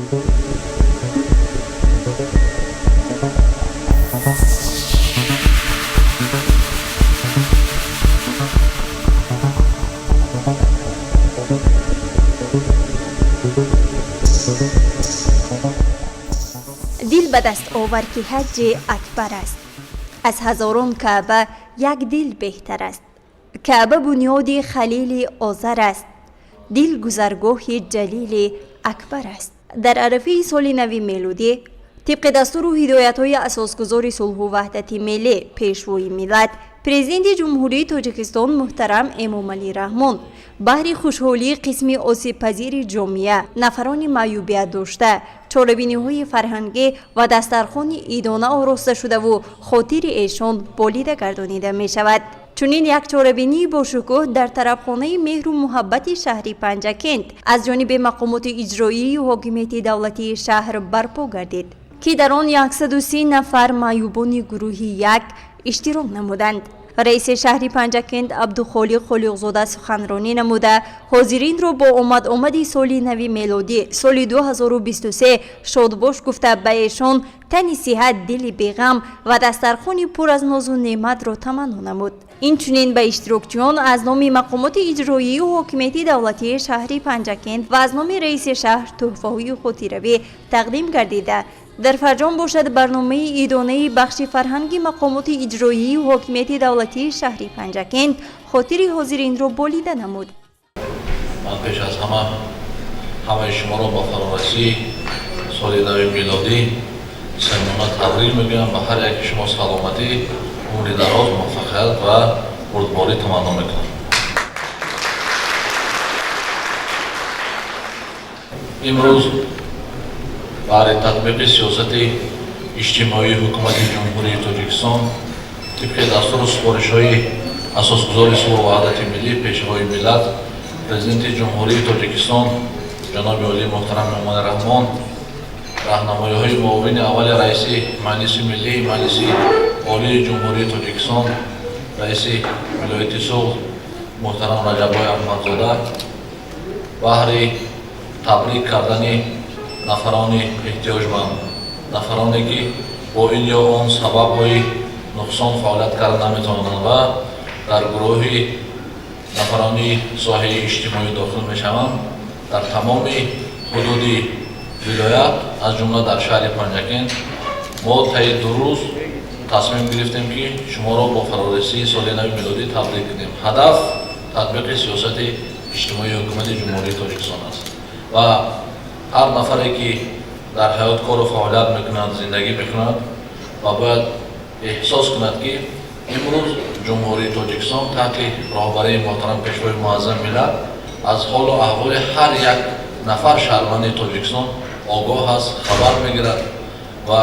Дил ба даст овар, ки ҳаҷҷи акбар аст, аз ҳазорон Каъба як дил беҳтар аст. Каъба бунёди Халили Озар аст, дил гузаргоҳи Ҷалили Акбар аст. Дар арафаи соли нави мелодӣ, тибқи дастуру ҳидоятҳои асосгузори сулҳу ваҳдати миллӣ, Пешвои миллат, Президенти Ҷумҳурии Тоҷикистон муҳтарам Эмомалӣ Раҳмон, баҳри хушҳолии қисми осебпазири ҷомеа, нафарони маъюбият дошта, чорабиниҳои фарҳангӣ ва дастархони идона ороста шудаву хотири эшон болида гардонида мешавад. Чунин як чорабинии бошукӯҳ дар тарабхонаи Меҳру муҳаббати шаҳри Панҷакент аз ҷониби мақомоти иҷроии ҳокимияти давлатии шаҳр барпо гардид, ки дар он 130 нафар маъюбони гурӯҳи як иштирок намуданд. Раиси шаҳри Панҷакент Абдухолиқ Холиқзода суханронӣ намуда, ҳозиринро бо омад-омади соли нави мелодӣ, соли 2023, шодбош гуфта, ба эшон тани сиҳат, дили беғам ва дастархони пур аз нозу неъматро таманно намуд. Инчунин ба иштирокчиён аз номи мақомоти иҷроию ҳокимияти давлатии шаҳри Панҷакент ва аз номи раиси шаҳр тӯҳфаҳои хотиравӣ тақдим гардида, дар фарҷом бошад, барномаи идонаи бахши фарҳанги мақомоти иҷроию ҳокимияти давлатии шаҳри Панҷакент хотири ҳозиринро болида намуд. Ман пеш аз ҳама ҳамаи шуморо ба фарорасии соли нави милодӣ самимона табрик мегӯям ва ҳар яки шумо саломатӣ, умри дароз, муваффақият ва бурдборӣ таманно мекунам. Имрӯз баҳри татбиқи сиёсати иҷтимоии Ҳукумати Ҷумҳурии Тоҷикистон, тибқи дастуру супоришҳои асосгузори сулҳу ваҳдати миллӣ, Пешвои миллат, Президенти Ҷумҳурии Тоҷикистон ҷаноби олии муҳтарам Эмомалӣ Раҳмон, раҳнамоиҳои муовини аввали раиси Маҷлиси Миллии Маҷлиси Олии Ҷумҳурии Тоҷикистон, раиси вилояти Суғд муҳтарам Раҷаббой Аҳмадзода, баҳри табрик кардани нафарони эҳтиёҷманд, нафароне ки бо ин ё он сабабҳои нуқсон фаъолият карда наметавонанд ва дар гурӯҳи нафарони соҳаи иҷтимоӣ дохил мешаванд, дар тамоми ҳудуди вилоят, аз ҷумла дар шаҳри Панҷакент, мо таи 2 рӯз тасмим гирифтем, ки шуморо бо фарорасии соли нави милодӣ табрик кунем. Ҳадаф татбиқи сиёсати иҷтимоии Ҳукумати Ҷумҳурии Тоҷикистон аст ва ҳар нафаре ки дар ҳаёт кору фаъолият мекунад, зиндагӣ мекунад ва бояд эҳсос кунад, ки имрӯз Ҷумҳурии Тоҷикистон таҳти роҳбарии муҳтарам Пешвои муаззами миллат аз ҳолу аҳволи ҳар як нафар шаҳрванди Тоҷикистон огоҳ аст, хабар мегирад. Ва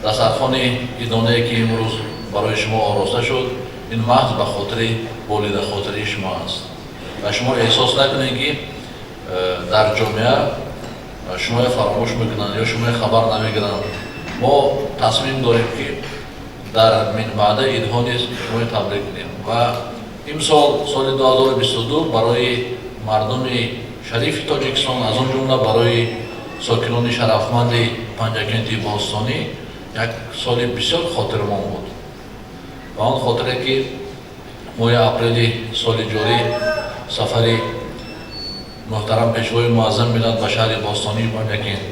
дастархони идонае ки имрӯз барои шумо ороста шуд, ин маҳз ба хотири болидахотирии шумо аст ва шумо эҳсос накунед, ки дар ҷомеа шумоя фаромӯш мекунанд ё шумоя хабар намегиранд. Мо тасмим дорем, ки дар минбаъда идҳо низ шумоя табрик кунем. Ва имсол, соли 2022, барои мардуми шарифи Тоҷикистон, аз он ҷумла барои сокинони шарафманди Панҷакенти бостонӣ, як соли бисёр хотирмон буд. Ба он хотире ки моҳи апрели соли ҷорӣ сафари муҳтарам Пешвои муаззами миллат ба шаҳри бостонии Панҷакент,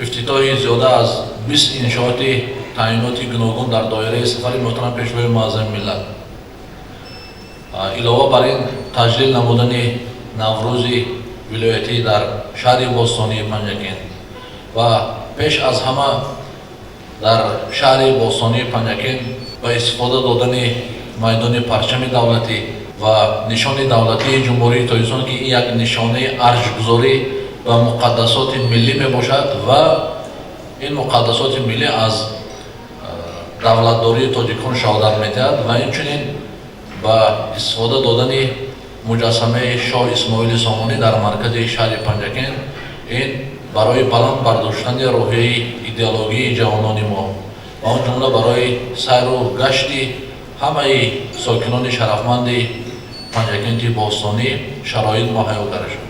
ифтитоҳи зиёда аз 20 иншооти таъиноти гуногун дар доираи сафари муҳтарам Пешвои муаззами миллат, илова бар ин таҷлил намудани Наврӯзи вилоятӣ дар шаҳри бостонии Панҷакент ва пеш аз ҳама дар шаҳри бостонии Панҷакент ба истифода додани майдони парчами давлатӣ ва нишони давлатии Ҷумҳурии Тоҷикистон, ки ин як нишонаи арҷгузорӣ ба муқаддасоти миллӣ мебошад ва ин муқаддасоти миллӣ аз давлатдории тоҷикон шаҳодат медиҳад, ва инчунин ба истифода додани муҷассамаи Шоҳ Исмоили Сомонӣ дар маркази шаҳри Панҷакент, ин барои баланд бардоштани рӯҳияи идеологии ҷавонони мо ва он ҷумла барои сайру гашти ҳамаи сокинони шарафманди Панҷакенти бостонӣ шароит муҳайё карда шуд.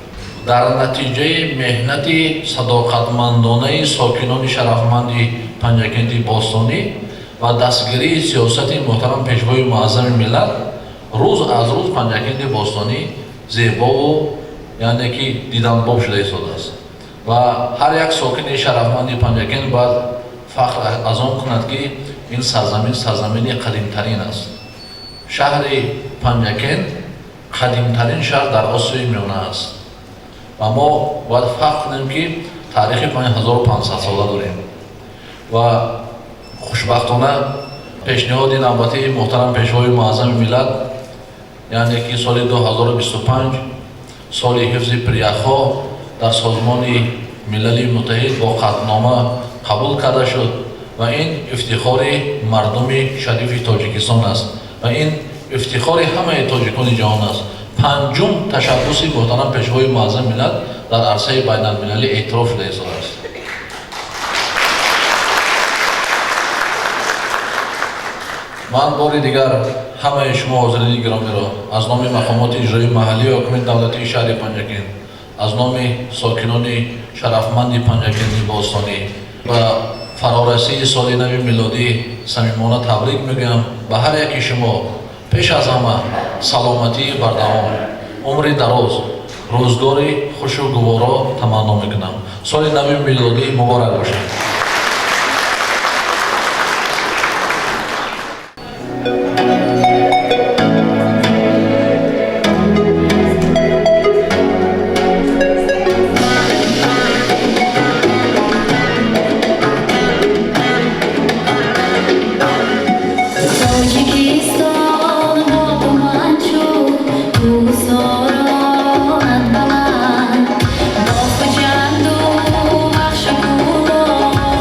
Дар натиҷаи меҳнати садоқатмандонаи сокинони шарафманди Панҷакенти бостонӣ ва дастгирии сиёсати муҳтарам Пешвои Муаззами миллат рӯз аз рӯз Панҷакенти бостонӣ зебову, яъне ки диданбоб шуда истодааст. Ва ҳар як сокини шарафманди Панҷакент бояд фахр аз он кунад, ки ин сарзамин сарзамини қадимтарин аст. Шаҳри Панҷакент қадимтарин шаҳр дар Осиёи Миёна аст ва мо бояд фахр кунем, ки таърихи 5500 сола дорем. Ва хушбахтона пешниҳоди навбатии муҳтарам Пешвои Муаззами миллат, яъне ки соли 2025 соли ҳифзи пиряхҳо дар Созмони Милали Муттаҳид бо қатънома қабул карда шуд ва ин ифтихори мардуми шарифи Тоҷикистон аст ва ин ифтихори ҳамаи тоҷикони ҷаҳон аст. Панҷум ташаббуси муҳтарам Пешвои Муаззами миллат дар арсаи байналмилалӣ эътироф шуда истодааст. Ман бори дигар ҳамаи шумо ҳозирини гиромиро аз номи мақомоти иҷроии маҳаллии ҳокимияти давлатии шаҳри Панҷакент, аз номи сокинони шарафманди Панҷакенти бостонӣ ба фарорасии соли нави милодӣ самимона табрик мегӯям. Ба ҳар яки шумо пеш аз ҳама саломатии бардавом, умри дароз, рӯзгори хушу гуворо таманно мекунам. Соли нави милодӣ муборак бошад! Тоҷикистон бо ту ман чу кӯҳсоронат баланд, бо Хуҷанду Вахшу Кӯлоб.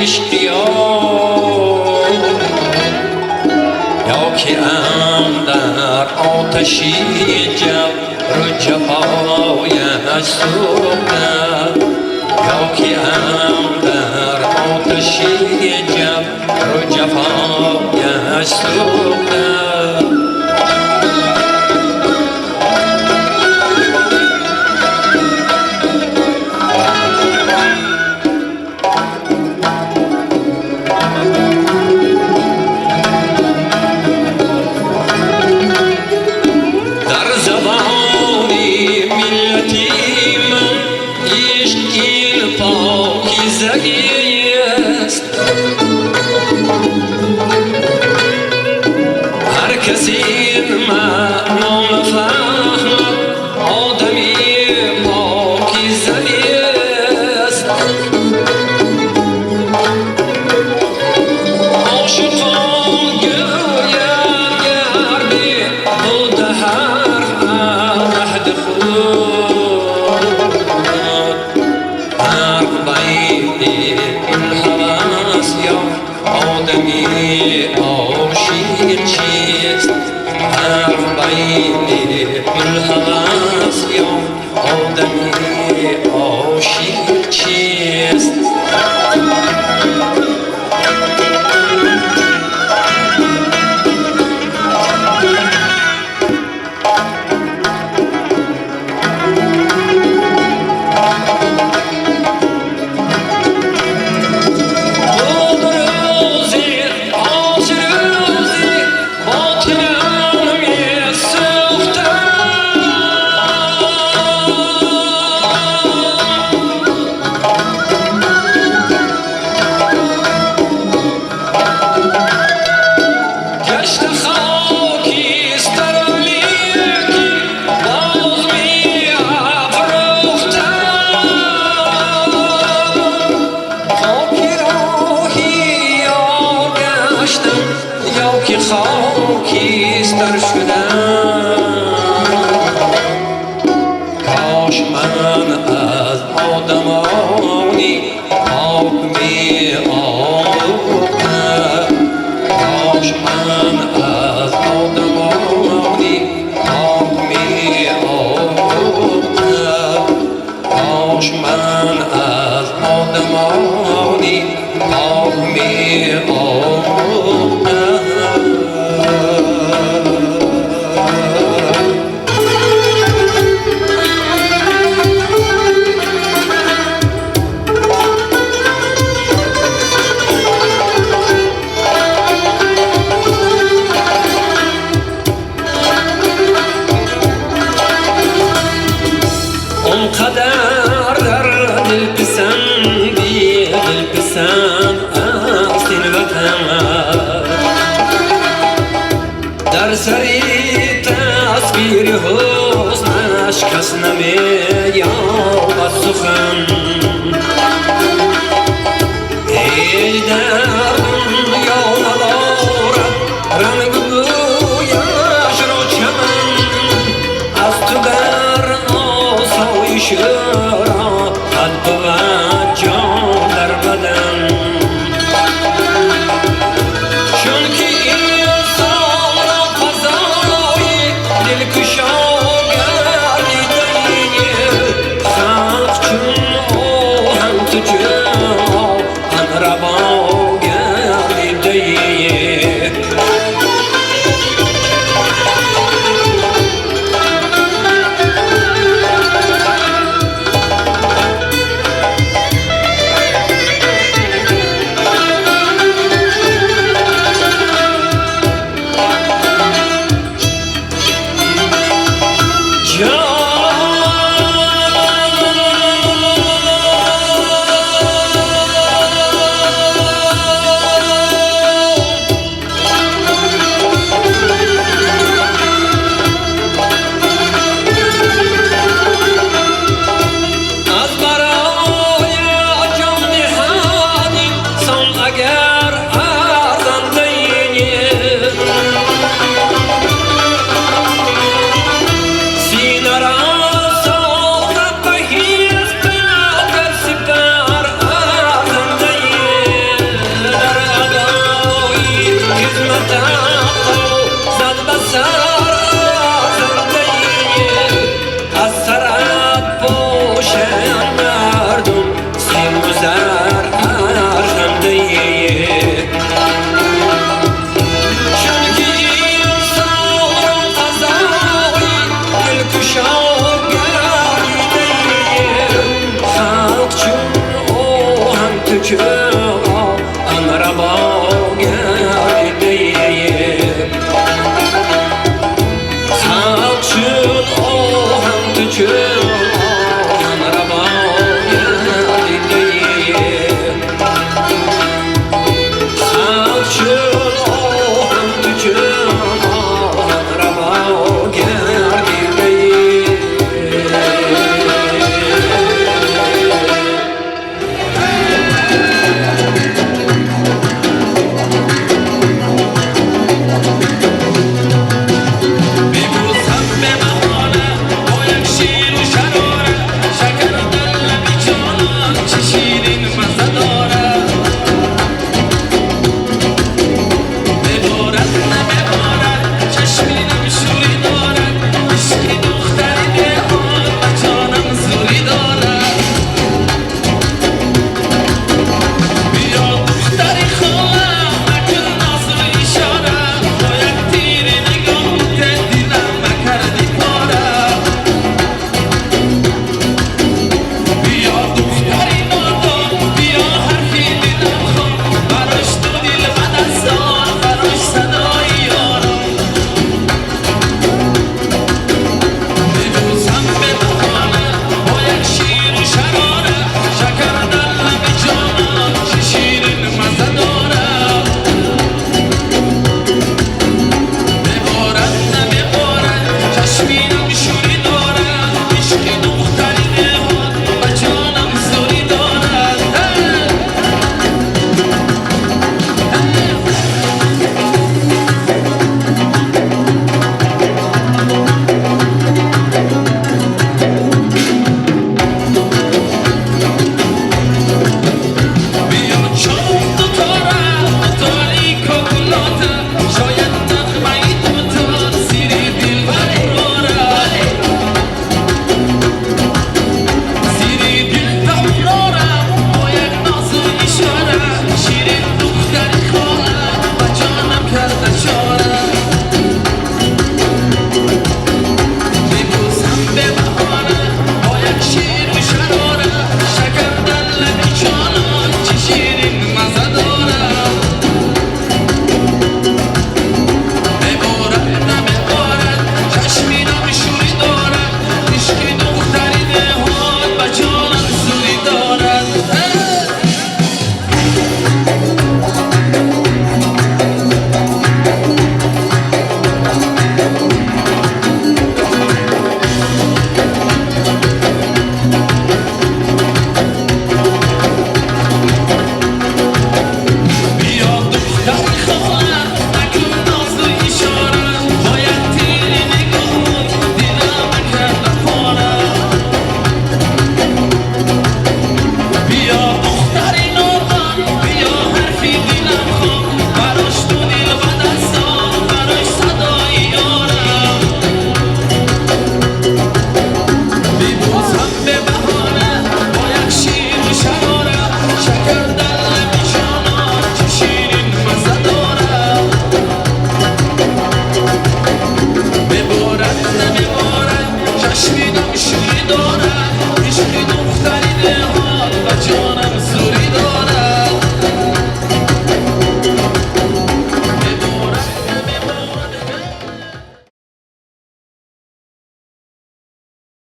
عشق یا که اندر آتشی جبر و جفایش سوختم، یا که اندر آتشی جبر و جفایش سوختم. Дар забони миллати ман ишқ ин покизагист, ҳар кас ин маъно нафаҳмад одами покиза нест. Ошиқон гӯянд гар беҳуда ҳарф аз аҳди худ, фарқ байни булҳавас ё одами ошиқ чист? Фарқ байни булҳавас ё одами ошиқ чист? Буд рӯзе оширӯзе ботинам месӯхтам, гашта хокистар, лекин боз меафрӯхтам. Хоки роҳи ёр гаштам ё ки хокистар шудам, кош ман аз одамони пок меомӯхтам, кош ман аз одамони пок меомӯхтам, кош ман аз одамони пок меомӯхтам. Он қадар дар дилписанди дилписанд аст ин ватан, дар сари тасвири ҳуснаш кас намеёбад сухан. Ҳеҷ дар